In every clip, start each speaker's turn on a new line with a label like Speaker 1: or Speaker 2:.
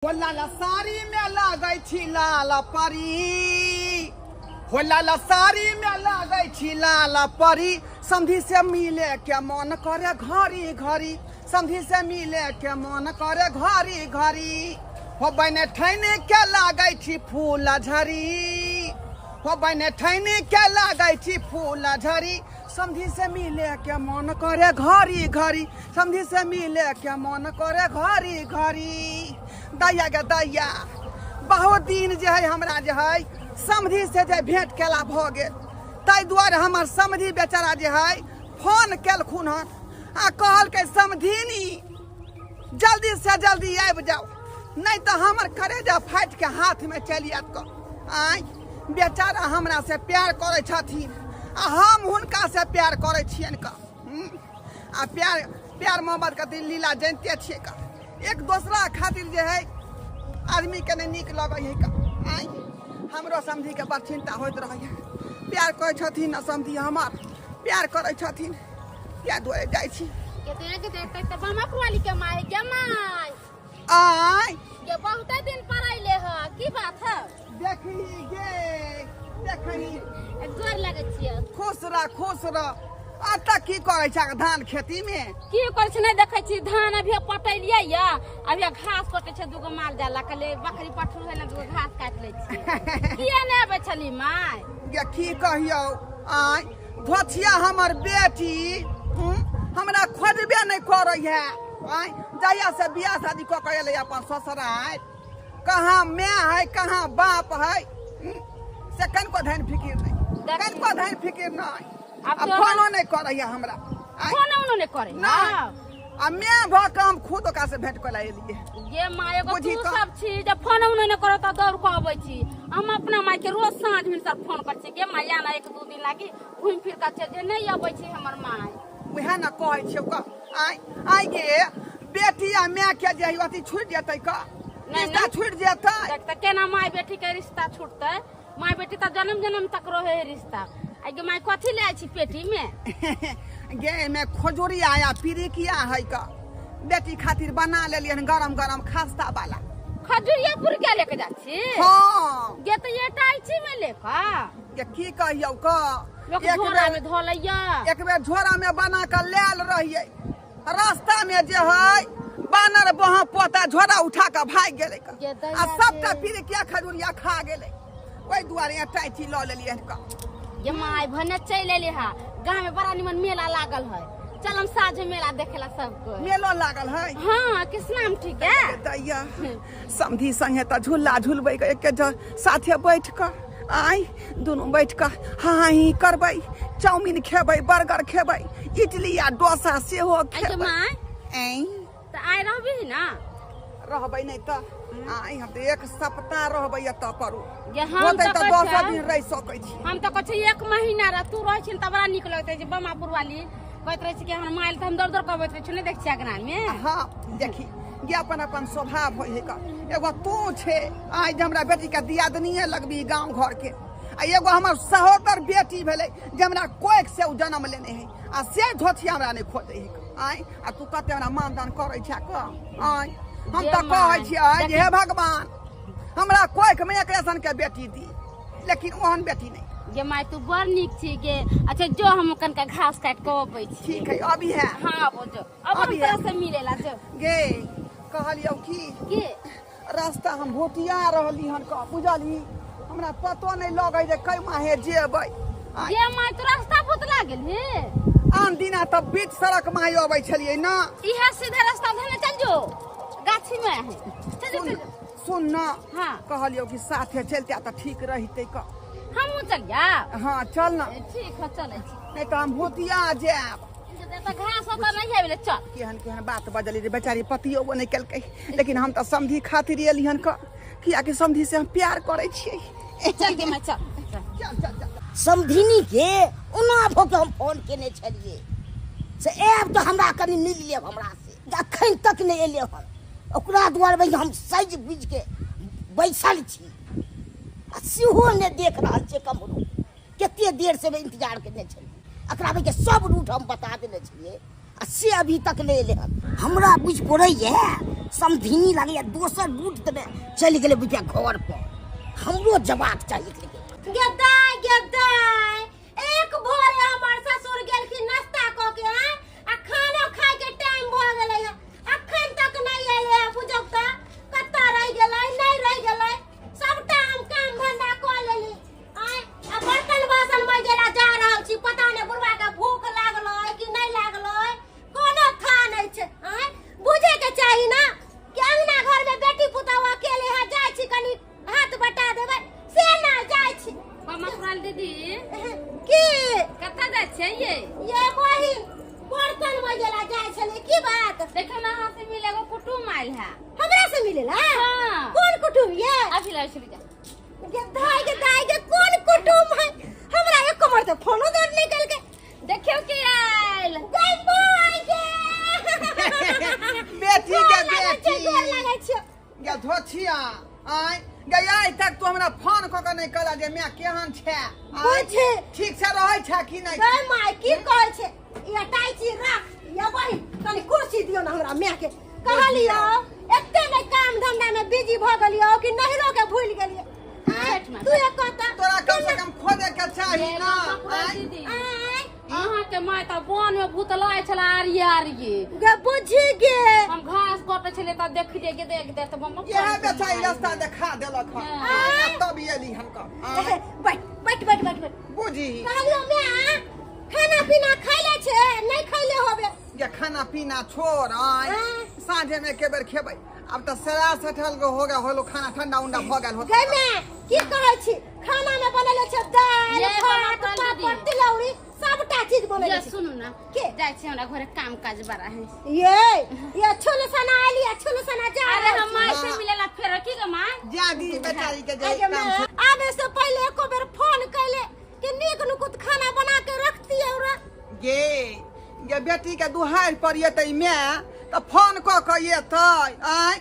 Speaker 1: हो लाला साड़ी में लागै छी लाल परी, हो लाला साड़ी में लागै छी लाल परी, समधी से मिले के मन करे घड़ी घड़ी, समधी से मिले के मन करे घड़ी घड़ी। हो बने ठैने के लागै छी फूल झड़ी, हो बने ठैने के लागै छी फूल झड़ी, समधी से मिले के मन करे घड़ी घड़ी, समधी से मिले के मन करे घड़ी घड़ी। दैया गे दैया, बहुत दिन जे है हमरा जे है समधी से जे भेंट केला भऽ गेल, ताहि दुआरे हमर समधी बेचारा जे है फोन केलखुन हन आ कहलकै समधिनी जल्दी से जल्दी आबि जाउ, नहि तऽ हमर करेजा फाटि के हाथ में चलि आयत। कऽ आँय बेचारा हमरा से प्यार करै छथिन आ हम हुनका से प्यार करै छियनि कऽ। आ प्यार प्यार मोहब्बत के लीला जनिते छियै कऽ, एक दोसरा खातिर जे है आदमी के नहि नीक लगै है कऽ। आँय हमरो समधी के बड़ चिंता होइत रहैए, प्यार करै छथिन ने समधी हमर, प्यार करै छथिन, किया दुआरे जाइ छी। आँय
Speaker 2: गे बहुते दिन पर अइले ह, की बात है?
Speaker 1: देखी गे देखी,
Speaker 2: गोर लगै छियै।
Speaker 1: खुश रह खुश रह। अतऽ की करै छ धान खेती में?
Speaker 2: की करै छै नहि देखै छी, धान अभी पटेलियै या अभी घास कटै छै, दूगो माल जाल के बकरी पठुर है ने, दूगो घास काटि लै छियै। किया नहि आबै छली माय?
Speaker 1: गे की कहियौ, आँय धोथिया हमर बेटी हमरा खोजबे नहि करै है। आँय जहिया से बियाह शादी कऽ के एलै अपन ससुराल, कहाँ my है कहाँ बाप है, से कनिको धनि फिकिर नहि, कनिको धनि फिकिर नहि। आ फोनो नहि करैया हमरा,
Speaker 2: फोनो उनो नहि करै
Speaker 1: नहि। आ my भऽ कऽ हम खुद ओकरा से भेंट कऽ एलियै।
Speaker 2: गे माय एगो तू सब छी जब फोन उनो नहि करत तऽ दौड़ कऽ अबै छी। हम अपना माय के रोज साँझ भिनसर फोन करै छी, गे माय आना एक दू दिन लागी घुमि फिर कऽ चलि जे, नहि अबै छी हमर माय।
Speaker 1: उएह ने कहै छियौ कऽ। आँय आँय गे बेटी आ my के जे अथी छुटि जेतै कऽ, रिश्ता छुटि जेतै।
Speaker 2: देख तऽ केना माय बेटी के रिश्ता छुटतै, माय बेटी तऽ जन्म जन्म तक रहे है रिश्ता। आइ गे माय कथी ले छी पेटी में?
Speaker 1: गे में खजूरिया या पिरिकिया है का, बेटी खातिर बना लेलियन गरम गरम खास्ता वाला।
Speaker 2: खजूरिया पुरकिया लेके जा छी?
Speaker 1: हाँ।
Speaker 2: गे तऽ ये टाइची में लेके?
Speaker 1: गे की कहियौ का,
Speaker 2: लोक झोरा में धो लैया।
Speaker 1: एक बेर झोरा में बना के लायल रहियै, रास्ता में जे है बानर बहा पोता झोरा उठा के भागि गेलै आ सबटा पिरिकिया खजूरिया खा गेलै, ओहि दुआरे टाइची लऽ लेलियै का।
Speaker 2: ये my भने चलि एली हा, गाँव में बड़ा निमन मेला लागल है, चल हम साँझ मेला देखेला सबको।
Speaker 1: मेलो लागल है?
Speaker 2: हाँ कृष्णाम ठीक है।
Speaker 1: दैया समधी संगे तऽ झूला झूलबै के एके साथे बैठ कऽ, आँय दुनू बैठ कऽ हाँ ही करबै, चाउमीन खेबै, बर्गर खेबै, इडली आ डोसा सेहो खेबै।
Speaker 2: ऐं तऽ आइ रहबही ना?
Speaker 1: रहबै नहि तऽ आइ हम तऽ एक सप्ताह रहबै एतऽ परू।
Speaker 2: हम
Speaker 1: तऽ 10 दिन रहि सकै छी।
Speaker 2: हम तऽ कहै छी 1 महीना रह, तू रहै छी तऽ बड़ा नीक लगतै। जे बमापुर वाली कहैत रहै छी कि हमर माय तऽ हम दौड़ दौड़ कऽ अबैत रहै छी, नहि देख छियै अगना में?
Speaker 1: हाँ देखी ये अपन अपन स्वभाव होइ है का। एगो तू छे आइ जे हमरा बेटी के दियादनीये लगबी गाँव घर के, आ एगो हमर सहोदर बेटी भेलै जे हमरा कोख से ओ जन्म लेने है, आ से धोथिया हमरा नहि खोजै है। आँय आ तू कते हमरा मानदान करै छै कऽ। आँय हम तऽ कहै छियै जे हे भगवान हमरा कोख में एकरे सन के बेटी दी, लेकिन ओहन बेटी नहि।
Speaker 2: गे my तू बड़ नीक छी गे। अच्छा जो हम कनका घास काटि कऽ अबै छी।
Speaker 1: ठीक है अभी है।
Speaker 2: हाँ अबो जो, अब हम तोरा से मिलेला जो।
Speaker 1: गे कहलियौ की
Speaker 2: के
Speaker 1: रास्ता हम भोटिया रहली हन कऽ, बुझलही हमरा पतो नहि लगै जे कै माहे जेबै।
Speaker 2: गे my तू रास्ता भुतला गेलही?
Speaker 1: आन दिना तऽ बीच सड़क माहे अबै छलियै ना।
Speaker 2: इहे सीधे रास्ता धने चल जो, गाछी में है। चल जो।
Speaker 1: सुन ना।
Speaker 2: हाँ।
Speaker 1: कहलियौ कि साथे चलते तऽ ठीक रहितै कऽ।
Speaker 2: हमहूँ चलिया?
Speaker 1: हाँ चल ना।
Speaker 2: ठीक है चलै छी।
Speaker 1: नहि तऽ हम भोटिया जायब।
Speaker 2: तऽ घास ओतऽ नहि आबि चल।
Speaker 1: केहन केहन बात बजली रे बेचारी, पतियो नहि केलकै, लेकिन हम तऽ समधी खातिर एली हन कऽ, कियाकि समधी से हम प्यार करै छियै।
Speaker 2: चल गे माय चल।
Speaker 1: चल चल चल।
Speaker 3: समधिनी के ओना भऽ के हम फोन केने छलियै से आयब तऽ हमरा कनि मिल लेब हमरा से, अखन तक नहि एलै हन। ओकरा दुआरे हम सजि बुझि के बैसल छी आ सेहो नहि देख रहल छियै कम्हरो। कते देर से इंतजार केने छलियै, एकरा के सब रूट हम बता देने छलियै आ से अभी तक नहि एलै हन। हमरा बुझि पड़ैए समधिनी लागैया दोसर रूट देने चलि गेलै बुझिया घर पर। हमरो जवाब चाही।
Speaker 4: गे दाय, गे दाय, एक भोरे हमर ससुर गेलखिन नाश्ता क के आ खाना खाय के टाइम भ गेलै, अखन तक नहीं एलै है। बुझौ त कतऽ रहि गेलै, नहीं रहि गेलै। सबटा हम काम धंधा क लेली आय आ बर्तन बासन मजेला जा रहल छी। पता नहीं बुढ़वा के भूख लागलै कि नहीं लागलै, कोनो था नहीं छै। आय बुझे के चाही ना कि अंगना घर में बेटी पुतहु अकेले है, जाइ छी कनी हाथ बटा देबै, से ना जाइ छी।
Speaker 2: मसुराल दीदी
Speaker 4: की
Speaker 2: कतऽ जाइ छियै ये?
Speaker 4: ये बहिन बर्तन मजेला जाइ छलै। की बात?
Speaker 2: देखियौ ना, अहाँ से मिले एगो कुटुम आयल है।
Speaker 4: हमरा से मिलेला?
Speaker 2: हाँ।
Speaker 4: कोन कुटुम ये?
Speaker 2: अभी लाइ छली जा।
Speaker 4: गे दाय, गे दाय, गे कोन कुटुम है? हमरा एक कमर से फोनो दर निकल के।
Speaker 2: देखियौ के आयल।
Speaker 4: गई माय गे,
Speaker 1: बेटी के बेटी,
Speaker 4: गोर लागै छियौ।
Speaker 1: गे धोछिया आय गे, आइ तक तू हमरा फोन कऽ के नहि कहला जे माय केहन छै,
Speaker 4: बुझे
Speaker 1: ठीक से रहै छै कि नहि।
Speaker 4: गई माय, की कहै छै? ई अटाइची राख। ये बहिन कनी कुर्सी दियौ ना हमरा माय के। कहलियौ एते नहि काम धंधा में बिजी भऽ गेलियौ कि नहिरो के भूलि गेलियै। तू एक कहता
Speaker 1: तोरा कम से कम खोजे के चाही ना।
Speaker 2: दीदी अहाँ के माय तऽ वन में भूतलाय छला आरिये आरिये।
Speaker 4: गे बुझी गे,
Speaker 2: हम घास कटै छलियै तऽ देखलियै गे, देख दे तऽ मम्मा
Speaker 1: इएह बेचारी रास्ता देखा देलक हन तब एली हम।
Speaker 4: बैठ बैठ बैठ बैठ बैठ।
Speaker 1: बुझी
Speaker 4: कहलियौ माय खाना पीना खैले छै नहीं खैले होबे?
Speaker 1: गे खाना पीना छोड़, आय साँझे में के बेर खेबै। अब तऽ सरा सठल गो हो गया होलो, खाना ठंडा उंडा भ गेल होत।
Speaker 4: गै माय की कहै छी? खाना में बनले छै दाल भात पापड़ तिलौरी सबटा चीज बनले छै।
Speaker 2: सुनू ना,
Speaker 4: के
Speaker 2: जाइ छी हमरा घरे काम काज बड़ा है।
Speaker 4: ये छुल सना आली, छुल सना जा।
Speaker 2: अरे हम माय से मिलेला फेर की गे माय?
Speaker 1: जा दी बेचारी के जे काम छै।
Speaker 4: आबे से पहिले एको बेर फोन कैले कि नीक नुकुत खाना बना के रखती है।
Speaker 1: गे गे बेटी के दुहार पर एतै माय तऽ फोन कऽ के एतै। आय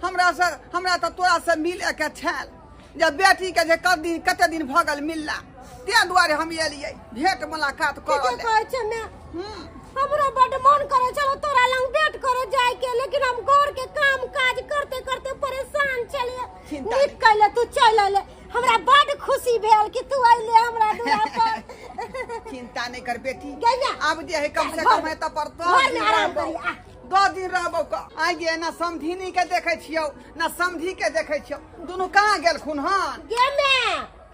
Speaker 1: हमरा से हमरा तऽ तोरा से मिले के छल जे बेटी के जे कत दिन कते दिन भऽ गेल मिलला, तें दुआरे हम एलियै भेंट मुलाकात करऽ
Speaker 4: ले। कहै छै माय हमरो बड मन करे छल तोरा लंग भेंट करे जाय के, लेकिन हम घर के काम काज करते करते परेशान छलियै। नीक कैले तू चलि अयले, हमरा बड खुशी भेल कि तू अयले हमरा दुआर पर।
Speaker 1: चिंता नहीं कर बेटी, अब जे है कम से कम है तऽ पर
Speaker 4: घर में आराम करी।
Speaker 1: 2 दिन रहबौ क। आइ गे ना समधिनी के देखै छियौ ना समधी के देखै छियौ, दुनू कहाँ गेलखुन हन?
Speaker 4: गे माय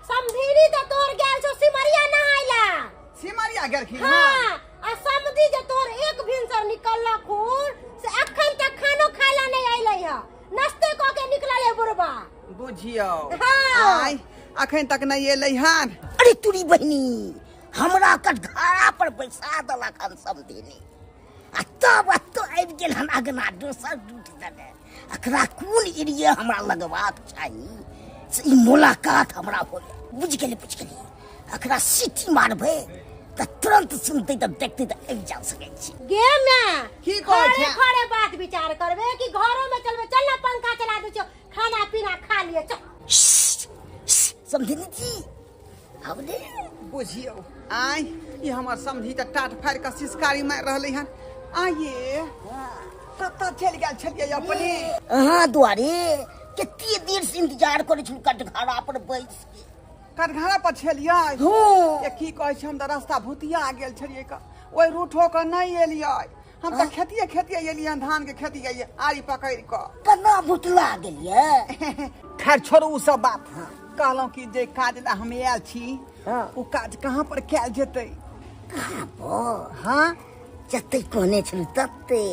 Speaker 4: समधिनी तऽ तोर गेल छौ सिमरिया नहाय ला।
Speaker 1: सिमरिया गेलखिन?
Speaker 4: हां। आ समधी जे तोर एक भिनसर निकललखुन से अखन तक खानो खाय ला नहीं अयलै है, नाश्ते क के निकलल है बुढ़बा।
Speaker 1: बुझियौ आइ अखन तक नहीं एलै हन।
Speaker 3: अरे तुरी बहिनी हमरा कटघरा पर बैसा देलक हन समधिनी, आ तब एतऽ आबि गेल हन अगना दोसर रूट देने। एकरा कोन एरिया हमरा लगबाक चाही से ई मुलाकात हमरा होले। बुझि गेली बुझि गेली, एकरा सीटी मारबै तऽ तुरंत सुनतै तऽ देखतै तऽ आबि जा सकै छी।
Speaker 4: गे माय
Speaker 1: की कहै छै?
Speaker 4: घरे बात विचार करबै कि घरो में चलबै? चल ना पंखा चला दै छियौ, खाना पीना खा लिअ चल।
Speaker 3: समधिनी जी आब ने।
Speaker 1: बुझियौ आइ ई हमर समधी तऽ टाट फाड़ि कऽ सिसकारी मारि रहलै हन। आइये कतऽ चलि गेल छलियै अपने?
Speaker 3: अहाँ दुआरे कते देर से इंतजार करै छलहुँ कटघरा पर बैस के।
Speaker 1: कटघरा पर छलियै?
Speaker 3: हँ।
Speaker 1: की कहै छै, हम तऽ रास्ता भुतिया गेल छलियै क, ओहि रूट हो कऽ नहि एलियै हम तऽ खेतिये खेतिये एलियै हन, धान के खेती आरी पकड़ि कऽ।
Speaker 3: केना भुतला गेलियै?
Speaker 1: खैर छोड़ू ओ सब बात। कहलहुँ कि जे काज ला हम आयल छी ओ काज कहाँ पर कयल जेतै?
Speaker 3: कहाँ पर?
Speaker 1: हाँ
Speaker 3: जते कहने छलहुँ तते।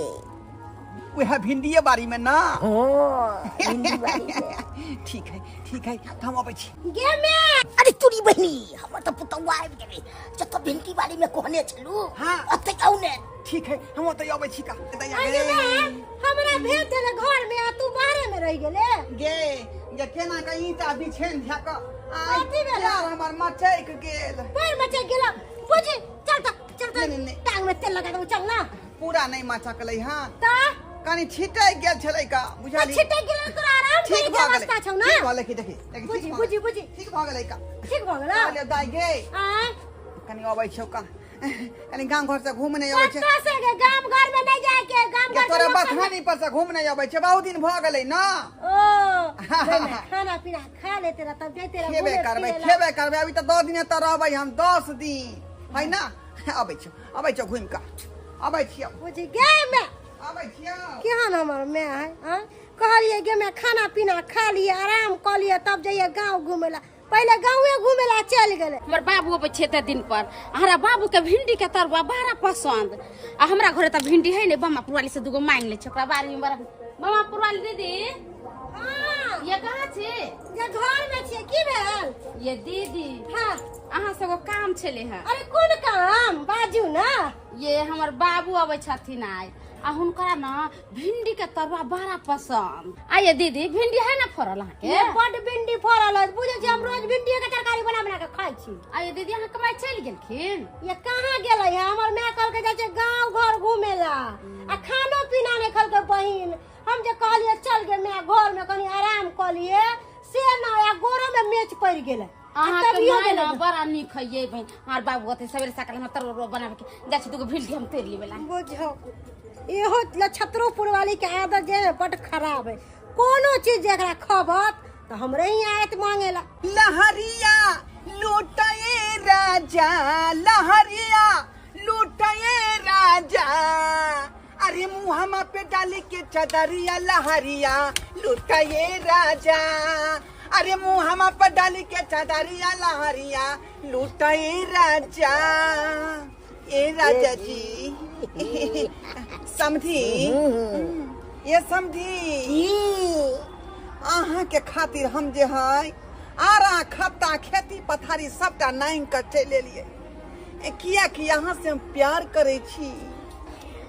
Speaker 1: वएह भिंडिये बाड़ी में ना?
Speaker 3: हाँ भिंडी बाड़ी में।
Speaker 1: ठीक है ठीक है, हम अबै छी।
Speaker 4: गे माय।
Speaker 3: अरे तुरी बहिनी हमर तऽ पुतौआ आबि गेलै, जतऽ भिंडी बाड़ी में कहने छलहुँ
Speaker 1: हाँ
Speaker 3: ओतै आउ ने।
Speaker 1: ठीक है हम ओतै अबै छी। का
Speaker 4: हमरा भेज देले घर में आ तू बाहरे में रहि गेले।
Speaker 1: गे गे केना के ईंटा बिछेन धए कऽ आइ हमर मचैक गेल।
Speaker 4: पैर मचैक गेल बुझी। चल त चल त टांग में तेल लगा देबौ, चल ना।
Speaker 1: पूरा नहीं मचकलै हन
Speaker 4: त
Speaker 1: कनी छिटै गेल छलै का बुझाली।
Speaker 4: छिटै गेल तोरा आराम
Speaker 1: ठीक
Speaker 4: भऽ गेलै छौ ना?
Speaker 1: ठीक भऽ गेलै। देखी देखी
Speaker 4: बुझी बुझी बुझी
Speaker 1: ठीक भऽ गेलै का?
Speaker 4: ठीक भऽ गेलै।
Speaker 1: कहलियै दाइ गे
Speaker 4: आय
Speaker 1: कनी अबै छियौ का, कनी गांव घर से घूम नहीं अबै छै।
Speaker 4: कतऽ से गे गाम घर में नहीं जाय के, गाम घर
Speaker 1: तोरा बथानी पर से घूम नहीं अबै छै, बहुत दिन भ गेलै ना।
Speaker 4: ओ खाना पीना खा लेते रह तब जैते रह।
Speaker 1: खेबे करबै, खेबे करबै, अभी त 10 दिन त रहबै हम, 10 दिन है ना। अबै छी, अबै छी घूमि क अबै छी।
Speaker 4: बुझि गे मैं
Speaker 1: अबै छी।
Speaker 4: केहन हमर my है? हाँ कहलिए गे मैं खाना पीना खा लिए, आराम क लिए, तब जाइए गांव घूमे ला। पहले गाँवे घूमे ला चल गेले।
Speaker 2: हमर बाबू अबै छै एते दिन पर, हमरा बाबू के भिंडी के तरुआ बड़ा पसंद, आ हमरा घरे त भिंडी है ने। बमा पुरवाली से दूगो मांग ले छै, ओकरा बारी में बड़ा। बमा पुरवाली दीदी,
Speaker 4: हां
Speaker 2: ये कहाँ छी?
Speaker 4: ये घर में छी। की भेल
Speaker 2: ये दीदी?
Speaker 4: हां
Speaker 2: अहाँ से एगो काम छले है।
Speaker 4: अरे कोन काम बाजू ना।
Speaker 2: ये हमर बाबू अबै छथिन आइ, आ हुनकरा ना भिंडी के तरुआ बड़ा पसंद। आइए दीदी, भिंडी है ना फरल अहाँ के?
Speaker 4: बड भिंडी फरल है, बुझै छी हम रोज भिंडी के तरकारी बना बना के खाइ छी।
Speaker 2: आइए दीदी, अहाँ कमाई चलि गेलखिन?
Speaker 4: ये कहाँ गेलै है? हमर my कहलकै जाइ छै गाँव घर घूमे ला, आ खानो पीना नहि खलकै बहिन। हम जे कहलियै चल गे my घर में कनी आराम कऽ लिए, से ना, आ गोरो में मेच पड़ि गेलै।
Speaker 2: अहाँ के my ना बड़ा नीक है ये बहिन। हमर बाबू अते सवेरे सकाल हम तरुआ बनाबे के जाइ छी, दूगो भिंडी हम तोड़ि लेबै ला।
Speaker 4: बुझौ इहो लछत्रोपुर वाली के आदत जे है बड खराब है। कोनो चीज जेकरा खबत तो हमरे ही आयत मांगेला।
Speaker 1: लहरिया लूटे राजा, लहरिया लूटे राजा, अरे मुहमा पे डाली के चदरिया, लहरिया लूटे राजा, अरे मुहमा पे डाली के चदरिया, लहरिया लूटे राजा। ए राजा जी, समझी ये समझी, अहाँ के खातिर हम जे है आरा खत्ता खेती पथारी सबटा नांग के चलि एलियै, किया कि अहाँ से हम प्यार करै छी।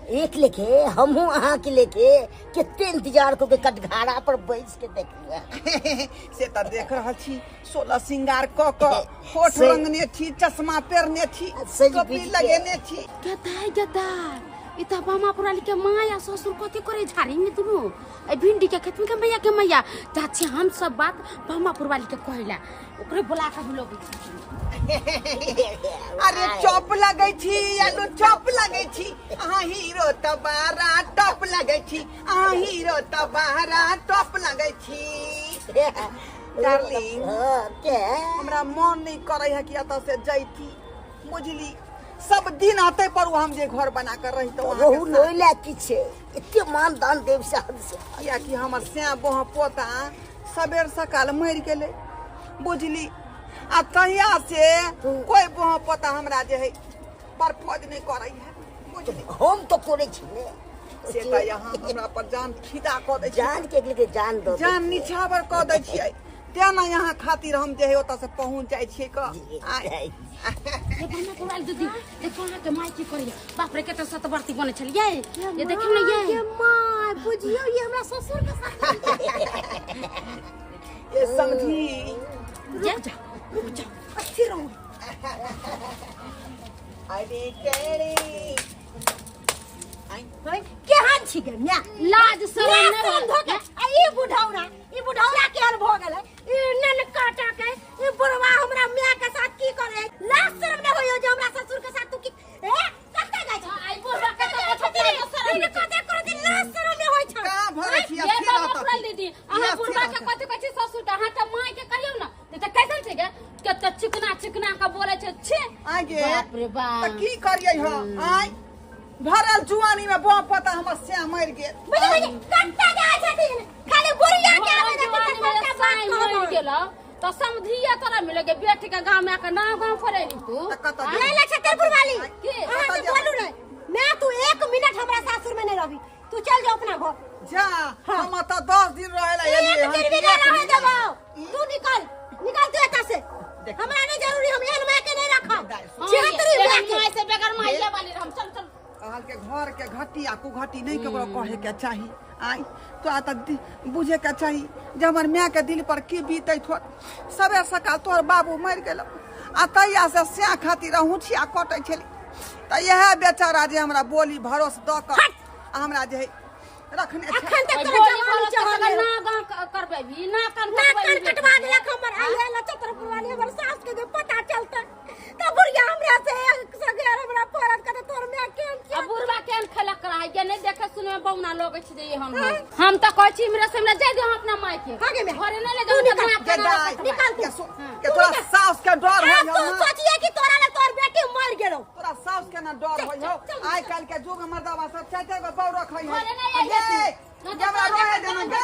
Speaker 3: एक लेखे हमहू अहाँ के लेके कते इंतजार को के कटघारा पर बैस के देखलियै।
Speaker 1: से त देख रहल छी, 16 श्रृंगार क क होठ रंगने छी, चश्मा पहिरने छी, टोपी लगेने छी।
Speaker 2: गदाय गदाय, ई त बामा पुराली के माय आ ससुर कथी करे झाड़ी में दुनू ए भिंडी के खेत में। के मैया के मैया चाची, हम सब बात बामा पुरवाली के कहला, ओकरे बुला के बुलबै छी।
Speaker 1: अरे चॉप लगै छी, आलू चॉप लगै छी, अहाँ हीरो त बारा टॉप लगै छी, अहाँ हीरो त बारा टॉप लगै छी। डार्लिंग,
Speaker 3: के
Speaker 1: हमरा मन नहीं करे है कि एतऽ से जैती, बुझली? सब दिन आते पर हम जे घर बना कर रही तो
Speaker 3: रहू लोला की छे, एते मान दान देव से हद से।
Speaker 1: किया कि हमर स्या बोह पोता सबेर सकाल मरि गेलै, बुझली? आ तहिया से कोई बोह पोता हमरा जे है प्रपोज नहीं करै है, बुझली?
Speaker 3: हम तो करै छी ने।
Speaker 1: से त यहाँ हमरा पर जान फिदा क दै,
Speaker 3: जान के लिए जान दो,
Speaker 1: जान निछावर क दै छियै, तें ना यहाँ खातिर हम जे है ओतऽ से पहुँच जाइ छियै क।
Speaker 2: ये बमा पुरवाली दीदी, देखो अहाँ के my की करैया। बाप रे, कते सतबरती बनै छलियै। ये देखियौ ने ये।
Speaker 4: ये my बुझियौ ये हमरा ससुर के साथ।
Speaker 1: ये समझी,
Speaker 2: रुक जा रुक जा,
Speaker 4: अच्छी रहो।
Speaker 1: अरे तेरे
Speaker 4: केहन छी गे my?
Speaker 2: लाज शरम नै
Speaker 4: धोके। आ ई बुढ़ौरा, ई बुढ़ौरा केहन भ गेलै? ई ननकाटा के ई बुढ़वा हमरा my के साथ की करे? लाज शरम नै होइयो जे हमरा ससुर के साथ तू की ए कतऽ जाइ छी?
Speaker 2: आई बुढ़वा के त छथिन,
Speaker 4: ई कते करती, लाज शरम नै होइ छ।
Speaker 1: कहाँ भरै छी?
Speaker 2: ये बाबा पुरवाली दीदी, अहाँ बुढ़वा के कथि कहै छी ससुर के? अहाँ के my के कहियौ ना त कैसन छै गे, कते चिकना चिकना के बोलै छै। छे
Speaker 1: आगे
Speaker 2: बाप रे बाप,
Speaker 1: त की करियै हम? आइ भरल जुआनी में बोह पोता हमर स्या मरि गेल।
Speaker 4: बुझि बुझि कतऽ जाइ छथिन? खाली बुढ़िया के आबै
Speaker 2: जवानी में साई मरि गेल त समधिया तोरा मिले के बेटी के गांव में आके नाव गांव करेली तू।
Speaker 4: नहीं लछत्तरपुर वाली,
Speaker 2: की
Speaker 4: अहाँ से बोलू नहीं मैं, तू 1 मिनट हमरा सासुर में नहीं रहबी, तू चल जाओ अपना घर
Speaker 1: जा। हम त 10 दिन रहेला एलियै,
Speaker 4: एक दिन भी नहीं रहे देबो। तू निकल निकल तू एतऽ से, हमरा नहीं जरूरी, हम एहन my के नहीं रखब। छेत्री my के
Speaker 2: my से बगैर माइया वाली हम। चल चल।
Speaker 1: कहल के घर के घटी आ कुघटी नहीं केकरो कहे के चाही। आइ तो आ त बुझे के चाही जे हमर my के दिल पर की बीतै। थोर सबेर सकाल तोहर बाबू मरि गेल, आ तहिया से स्या खातिर अहूँठिया कटै छली, त इएह बेचारा जे हमरा बोली भरोस दऽ कऽ हमरा जे है रखने छै।
Speaker 4: अखन तक तोरा जवानी चढ़ल
Speaker 2: ना गांव करबै भी ना कान
Speaker 4: ना कान कटवा देलक हमर। आइए लचत्रपुर वाली हमर सास के जे पता चलतै त बुढ़िया हमरा से सगे हमरा तोर माय केहन
Speaker 2: आ बुढ़वा केहन खेलक रहा के नहीं देखे सुने में बौना लगै छै जे एहन हम। हम तऽ कहै छी इमरे से हमरा जाय दे हम अपना माय के
Speaker 4: भागे में।
Speaker 2: घरे नहीं ले
Speaker 4: तू
Speaker 2: जाओ
Speaker 4: निकाल,
Speaker 1: के दाय
Speaker 4: निकाल तू।
Speaker 1: के के तोरा सास के डर
Speaker 4: आब
Speaker 1: होइ
Speaker 4: तू
Speaker 1: हौ ना?
Speaker 4: सोचिए कि तोरा ले तोर बेटी मर गेलो।
Speaker 1: तोरा सास के ना डर होइ हौ? आइ काल्हि के युग में मर्दाबा सब चारि चारि गो बहू रखै है।
Speaker 2: घरे नहि आइए तू।
Speaker 1: गे, जबरा रहे देना गे।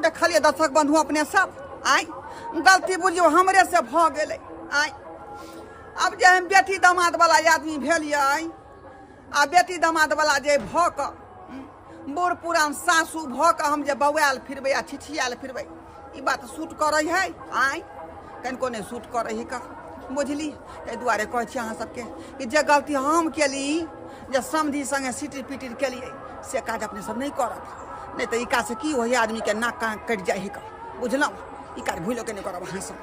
Speaker 1: देखलियै दर्शक बंधु अपने सब, आइ गलती बुझियौ हमरे से भऽ गेलै। आइ आब जे हम बेटी दामाद वाला आदमी भेलियै आ बेटी दामाद वाला जे भऽ कऽ बूढ़ पुरान सासू भऽ कऽ हम जे बौआयल फिरबै आ छिछियायल फिरबै, ई बात सूट करै है? आँय, कनिको नहि सूट करै है का, बुझली? ताहि दुआरे कहै छी अहाँ सबके कि जे गलती हम केली, जे समधि संगे सिटिर पिटिर केलियै, से काज अपने सब नहि करब। नहि तऽ ई काजसँ की होइए, आदमीके नाक कान कटि जाइ है का, बुझलहुँ? ई काज भूलो के नहि करब अहाँ सब।